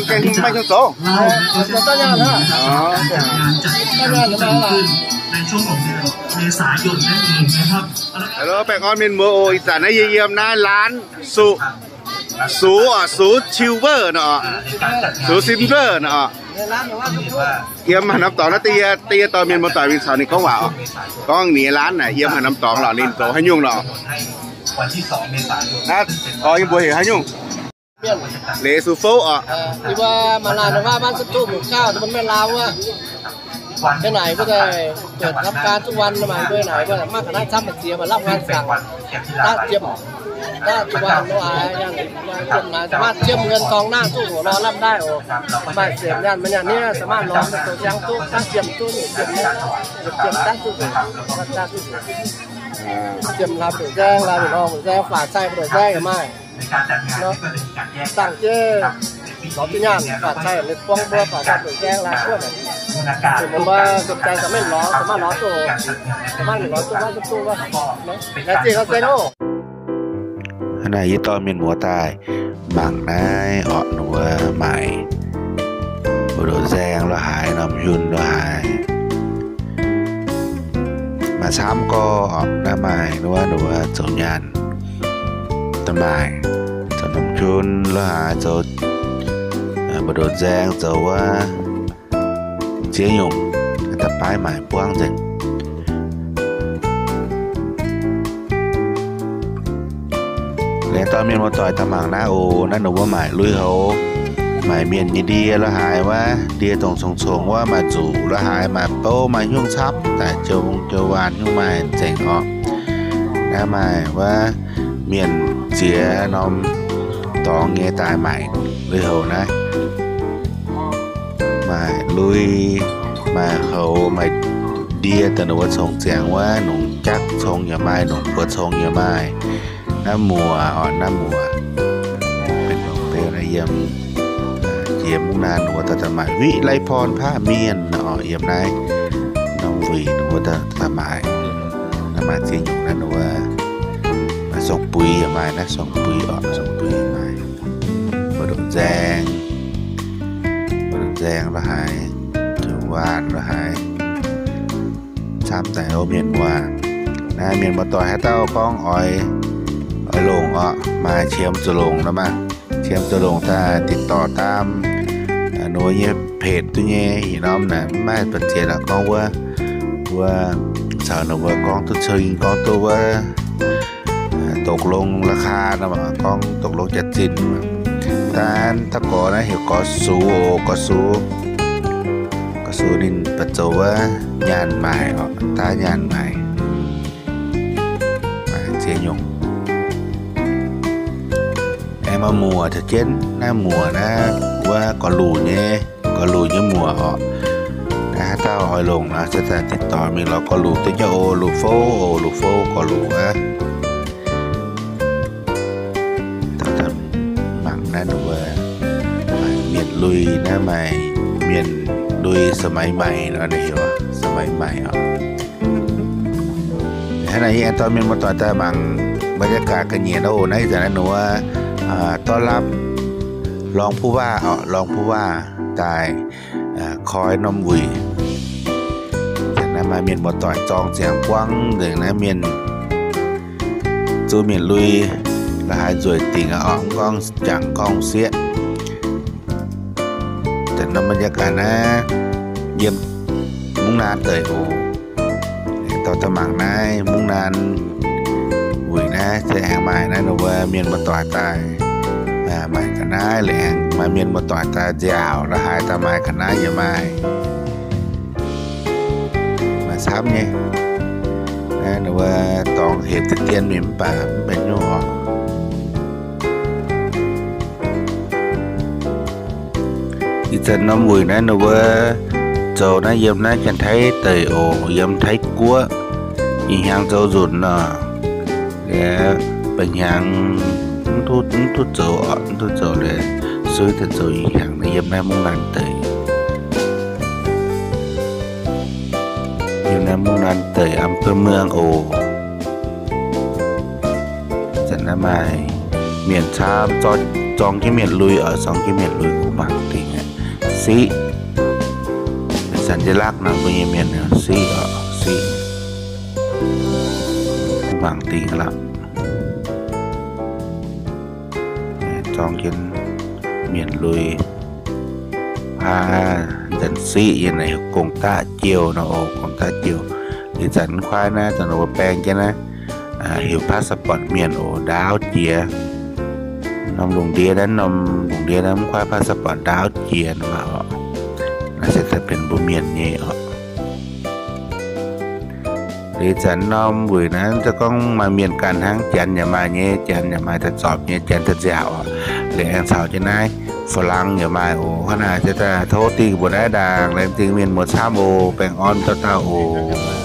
Gaengh maiv hiuv zoux. ในช่วงของเดือนเมษายนนั่นเองนะครับ Hello, baengh orn mienh muoz oc. Ih zanc naaiv yie yiem naaiv laanh Sux, Sux oc, Sux Silver nor, Sux Silver nor. Yiem haaix norm dorngx naaiv, da'yie dorh mienh muoz-doic mingh caux ninh gorngv waac oc. Gorngv ninh nyei laanh naaic yiem haaix norm dorngx lorqc, ninh zoux haaix nyungc lorqc. Naaiv oix mbuox heuc haaix nyungc? Leiz Sux Fouv oc. Mbuo maaih laanh waac บ้านสตูหมู่เก้า ตำบลแม่ลาว wuov. Yiem naaic mbuo daaih เปิดรับงานทุกวัน maaih mbuo naaic mbuo mangc ga'naaiv camv maaih ziex maaih รับงานสั่ง daav jiem, daav jiem nor haaix, jiem naaic สามารถ jiem เงินทอง nangv duqv hoc lorz lamh daaih oc. Maaih sienx nyaanh maaih nyaanh hniev สามารถ lorz zoux ziangx duqv, daav jiem duqv, jiem, jiem daav duqv, daav duqv, jiem hlaax buoz nzaeng, hlaax buoz horngh buoz nzaeng, faatv cai buoz nzaeng yaac maaih. Dangh jienv lorz duqv nyaanh, faatv cai ninh buangv mbuo faatv cai buoz nzaeng hlaax buoz. Mbuo สนใจ สามารถ lorz, สามารถ lorz duqv, สามารถ lorz duqv wuov, duqv duqv wuov. Laengz zingh gaax, zengx oc. Hnangv naaic yie dorh mienh muoz daaih mangc naaiv orqc, ninh mbuo maaic buoz-ndoqv nzaeng lo haaix, norm hiuv lo haaix. Maaih camv gorx orqc, naaiv maaih ninh mbuo, ninh mbuo zoux nyaanh daaih maaic, zoux norm hiuv lo haaix, zoux buoz-ndoqv nzaeng, zoux wuov ziex nyungc, daaih baav maaic buangv nzengc. Laengz dorh mienh muoz-doic daaih mangc naaiv oc. Naaiv ninh mbuo maaic lui-houx, maaic mienh nyei ndie lo haaix wuov, ndie dongh congx-congx wuov, maaih nzuqc lo haaix, maaih bouv, maaih nyungc camv daaih, joux, joux waanh nyungc maaih nzengc orqc. Naaiv maaih wuov mienh ziex norm dorngx nyei daaih maaic lui-houx naaiv. Maaih lui, maaih houx, maaih ndie daaih, ninh mbuo congx ziangx wuov, nungx jaqv cong yaac maaih, nungx buoz cong yaaih maaih. Naaiv muoc orqc, naaiv muoc. Benx dongh beu naaiv yiem jiex mungv naaiv ninh mbuo daaih maaic วิไลพร Paqv Mienh orqc, yiem naaiv norm wuic ninh mbuo daaih maaic. Naaiv maaih ziex nyungc naaiv ninh mbuo, maaih sorng-buix yaac maaih, naaiv sorng-buix orqc, sorng-buix yaac maaih. Buoz-ndoqv nzaeng, buoz-ndoqv nzaeng lo haaix, joux waanh lo haaix, camv daaih oc mienh muoz. Naaiv mienh muoz-doic haaix dauh gorngv oix, oix longc orqc, maaih qiemx zuqc longc nor maah, qiemx zuqc longc daaih ติดต่อ daan ninh mbuo nyei page duqv nyei. Ih norm naaic maiv maaih ba'ziex lorqc, gorngv wuov, wuov caux ninh mbuo gorngv duqv cing, gorngv duqv wuov ตกลงราคา nor maah, gorngv ตกลง jaax-zinh. Daan da'gorx naaiv heuc gorx-sux oc, gorx-sux. Gorx-sux ninh baac zoux wuov nyaanh maaic orqc, daav nyaanh maaic. Maaih ziex nyungc. Aengx maaih muoc taux jienv, naaiv muoc naaiv wuov gorx-luc nyei, gorx-luc nyei muoc orqc. Naaiv haaix dauh oix longc nor, se daaih ติดต่อ mingh lorz gorx-luc duqv nyei oc, luc fouv oc, luc fouv gorx-luc aqv. Mangc naaiv ninh mbuo maaih mienh lui, naaiv maaih mienh lui สมัยใหม่ nor, ninh heuc สมัยใหม่ orqc. Hnangv naaic yie aengx dorh mienh muoz-doic daaih mangc บรรยากาศ ga'nyiec oc. Naaiv ih zanc naaiv ninh mbuo ต้อนรับ รองผู้ว่า orqc, รองผู้ว่า daaih koi norm wuic. Ih zanc naaiv maaih mienh muoz-doic zorng ziangx buangv nzengc naaiv mienh, zuqc mienh lui lo haaix nzueic dingc orqc, mv gorngv jangx gorngv sieqv. Ih zanc norm บรรยากาศ naaiv yiem mungv naan deic oc. Dorh daaih mangc naaiv mungv naan wuic naaiv se aengx maaih naaiv ninh mbuo mienh muoz-doic daaih maaic ga'naaiv, aengx maaih mienh muoz-doic daaih nziaauc lo haaix daaih maaic ga'naaiv yaac maaih. Maaih camv nyei. Naaiv ninh mbuo dorngx hepc deix dien mingh mv baac mv benx nyungc orqc. Ih zanc norm wuic naaiv ninh mbuo zoux naaiv yiem naaiv Janx-Taiv deic oc, yiem Taiv Guoqv. Ih hnyangx zoux nzunc nor, liuz ba'hnyangx mv duqv zoux orqc, mv duqv zoux liuz suiv daaih zoux ih hnyangx naaiv yiem naaiv Mungv Naan deic. Yiem naaiv Mungv Naan deic อำเภอเมือง oc. Zanc naaiv maaih mienh camv zorqv zorng jienv mienh lui oc, zorng jienv mienh lui kuv mangc dingh aqv. Siqv, ih zanc njiec lakv naaiv mbuo nyei mienh siqv oc, siqv, kuv mangc dingh lorqc. Zorng jienv mienh lui, aa, nzanc siqv yie naaic heuc gong-daqv jiouh nor oc, gong-daqv jiouh. Ih zanc kuaaiv naaiv zanc mbuo baeng jienv naaiv, heuc passport mienh oc, ndaauv jiex. Norm lungh ndiev naaiv, norm lungh ndiev naaiv mv kuaaiv passport ndaauv jiex nor oc. Naaiv se daaih benx mbuo mienh nyei oc. Liuz zanc norm wuic naaiv za'gengh maaih mienh ganh hnangv, janx yaac maaih nyei, janx yaac maaih daaih zorpc nyei, janx daaih nziaauc oc. Liuz aengx caux jienv naaiv ฝรั่ง yaac maaih oc. Hnangv naaic se daaih tov dingh mbuo naaiv ndaangc, laengz zingh mienh muoz camv oc, baengh orn dauh dauh oc.